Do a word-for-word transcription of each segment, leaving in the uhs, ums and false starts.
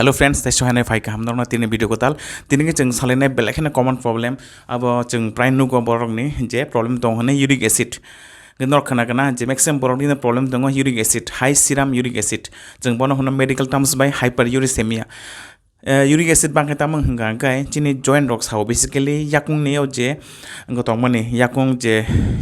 Hello friends, tei sohainai phai kaham norokno tini video kwtal. Tini khe chwng salainai belai kheno common problem. Abo chwng prai nugo borokni je problem tong hwnwi uric acid. Norok khna khna je maximum borokni problem tongo uric acid, high serum uric acid. Chwng bono hwno medical terms bai hyperuricemia. Eh, uric acid bangkhe tamo hwnka hwnkhe chini joint rok sao, basically yakungni o je wngkha tongmani, yakung je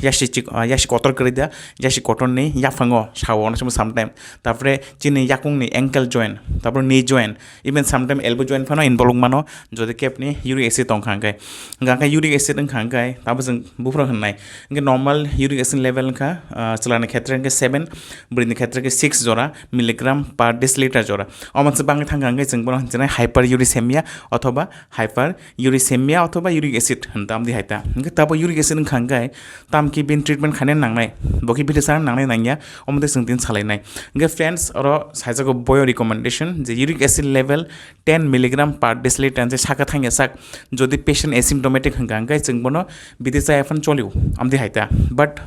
yasi chik-, ah, yasi kotor kwrwi da, yasi kotorni yaphango sao ono sometime. Tapore chini yakungni ankle joint, tapore knee joint, even sometime elbow joint phano involve wngmano, jodi kepni uric acid tongkha hwnkhe. Hwnkha hwnkhe uric acid wngkha hwnkhe tamo chwng buphuru hwnnai. Hwnkhe normal uric acid level wngkha, ah, chwlani khetre hwnkhe seven, bwrwini khetre hwnkhe six jora milligram per deciliter jora. Omo se bangwi thangkha hwnkhe chwng bono hwnwi sinai hyperuricemia othoba hyperuricemia othoba uric acid hwn tamdi hai ta. Hwnkhe tabo uric acid wngkha hwnkhe tamkhe bini treatment khaina nangnai, bo khe bini sana nangnai nangya, omo tei chwng tini salainai. Hwnkhe friends, oro saijago boyo recommendation je uric acid level ten milligram per deciliter se saka thangya sak, jodi patient asymptomatic hwnkha hwnkhe chwng bono bidi chaya phano cholio, amdi hai ta. But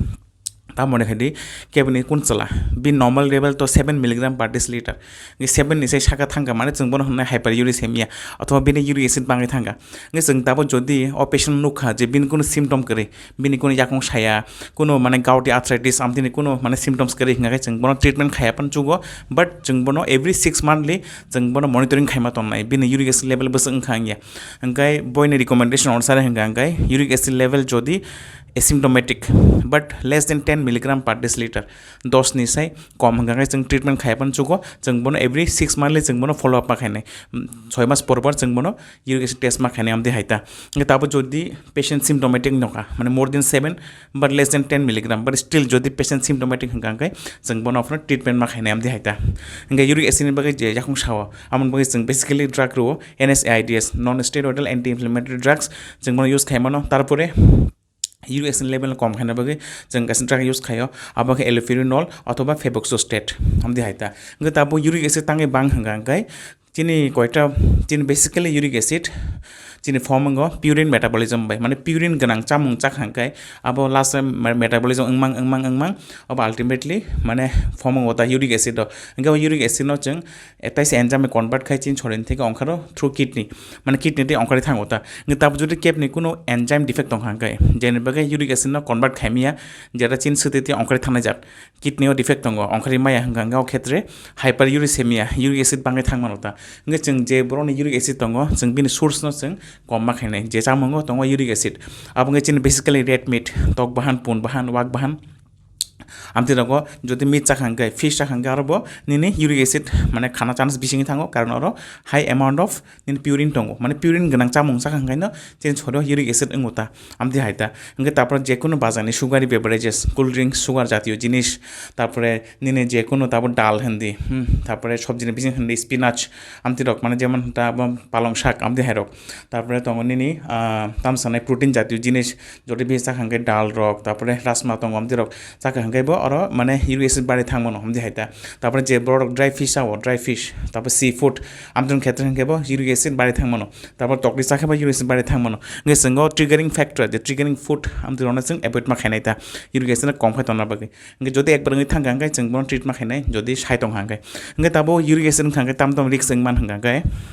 tamoni khaidi keboni kun chwla, bi normal level to seven milligram per deciliter. Nge seven ni sai saka thangkha, mane chwng bono hwnwi hyperuricemia, othoba bini uric acid bangwi thangkha. Nge chwng tabo jodi o patient nukha je bini kuno symptom kwrwi, bini kuno yakung saya, kuno mane gouty arthritis, amtini kuno mane symptoms kwrwi hwnkha khe chwng bono treatment khaya phano chugo, but chwng bono every six monthly chwng bono monitoring khaima tongnai, bini uric acid level bwswk wngkha wngya. Hwnkhe boini recommendation onusare hwnkha hwnkhe uric acid level jodi asymptomatic but less than ten milligram per deciliter, dos ni sai kom hwnkha khe chwng treatment khaya phano chugo, chwng bono every six monthly chwng bono follow up ma khainai, soi mas por por chwng bono uric acid test ma khainai, amdi hai ta. Hwnkhe tabo jodi patient symptomatic nokha, mane more than seven but less than ten milligram, but still jodi patient symptomatic hwnkha hwnkhe chwng bono phano treatment ma khainai, amdi hai ta. Hwnkhe uric acid ni bagwi je yakung sao, amoni bagwi chwng basically drug rwo, N S A I Ds, non steroidal anti inflammatory drugs, chwng bono use khaimano. Tarpore uric acid level kom khaina bagwi chwng kaisa drug use khaio, abo khe allopurinol othoba febuxostat, amdi hai ta. Hwnkhe tabo uric acid tangwi bang hwnkha hwnkhe chini koita, chini basically uric acid chini form wngo purine metabolism bai, mane purine gwnang chamung chakha hwnkhe abo last time me-, metabolism wngmang wngmang wngmang abo ultimately mane form wngo ta uric acid o. Hwnkhe o uric acid no chwng ektaisa enzyme convert khai chini sorin theke ongkharo through kidney, mane kidney tei ongkhari thango ta. Hwnkhe tabo jodi kepni kuno enzyme defect tongkha hwnkhe, jeni bagwi uric acid no convert khaimya, jeta chini swtwi tei ongkhari thangnai jat, kidney o defect tongo, ongkhari maya hwnkha hwnkhe o khetre hyperuricemia, uric acid bangwi thangmano ta. Hwnkhe chwng je borokni uric acid tongo, chwng bini source no chwng kom ma khainai, je chamungo tongo uric acid, abo wngkhe chini basically red meat, tok bahan, pun bahan, wak bahan, amtwi rogo jodi meat chakha hwnkhe, fish chakha hwnkhe, aro bo nini uric acid mane khana chance bisingwi thango, karon oro high amount of nini purine tongo, mane purine gwnang chamung chakha hwnkhe no chini sorio uric acid wngo ta, amtwi hai ta. Hwnkhe tapor jekunu bazarni sugary beverages, cool drinks, sugar jatiyo jinis, tapore nini jekunu tabo dal hindi, hmm, tapore sobjini bising hindi spinach, amtwi rok mane jemon tabo palong sak, amtwi hai rok. Tapore tongo nini, ah, tamsanai protein jatiyo jinis, jodi bisi chakha hwnkhe dal rok, tapore rasma tongo, amtwi rok chakha hwnkhe bo oro mane uric acid bari thangmano, amtwi hai ta. Tapore je borok dry fish sao, dry fish, tapore sea food, amtwi khetre hwnkhe bo uric acid bari thangmano. Tapore tokni chakhe bo uric acid bari thangmano. Hwnkhe chwng o triggering factor, je triggering food, amtwi rokno chwng avoid ma khainai ta, uric acid no kom khai tongna bagwi. Hwnkhe jodi ekbar wngwi thangkha hwnkhe chwng bono treat ma khainai, jodi sai tongkha hwnkhe. Hwnkhe tabo uric acid wngkha hwnkhe tam tam risk wngman hwnkha hwnkhe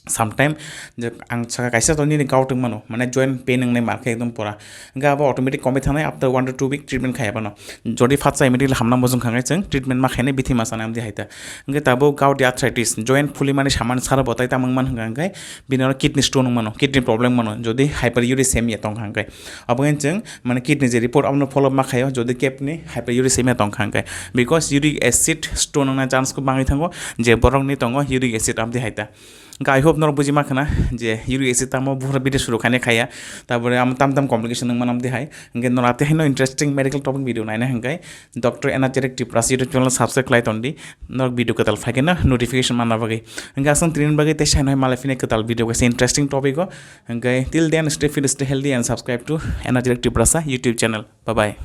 sometime je ang saka kaisa to nini gout wngmano, mane joint pain wngnai markhe ekdom pora. Hwnkhe abo automatic komwi thangnai after one to two week treatment khaiya phano. Jodi fatsa immediately hamna mojong kha hwnkhe chwng treatment ma khainai bithi ma sanai amtwi hai ta. Hwnkhe tabo gouty arthritis, joint phulimani samani sara bo tai tamo wngman hwnkha hwnkhe bini oro kidney stone wngmano, kidney problem wngmano, jodi hyperuricemia tongkha hwnkhe. Abo wngkhe chwng mane kidney je report abono follow up ma khaio, jodi kepni hyperuricemia tongkha hwnkhe, because uric acid stone wngna chance khe bangwi thango, je borokni tongo uric acid amtwi hai ta. Hwnkhe I hope norok buji ma khna je uric acid tamo buphuru video suru khainai khaiya, tabore amo tam tam complication wngmano amtwi hai. Hwnkhe norok atwi haino interesting medical topic video naina hwnkhe Doctor Energetic Tiprasa YouTube channel subscribe khlai tondi, norok video kwtal phaikhe no notification manna bagwi. Hwnkhe aswk tini bagwi tei saino hai malai phini kwtal video kaisa interesting topic o. Hwnkhe till then, stay fit, stay healthy and subscribe to Energetic Tiprasa YouTube channel. Bye bye.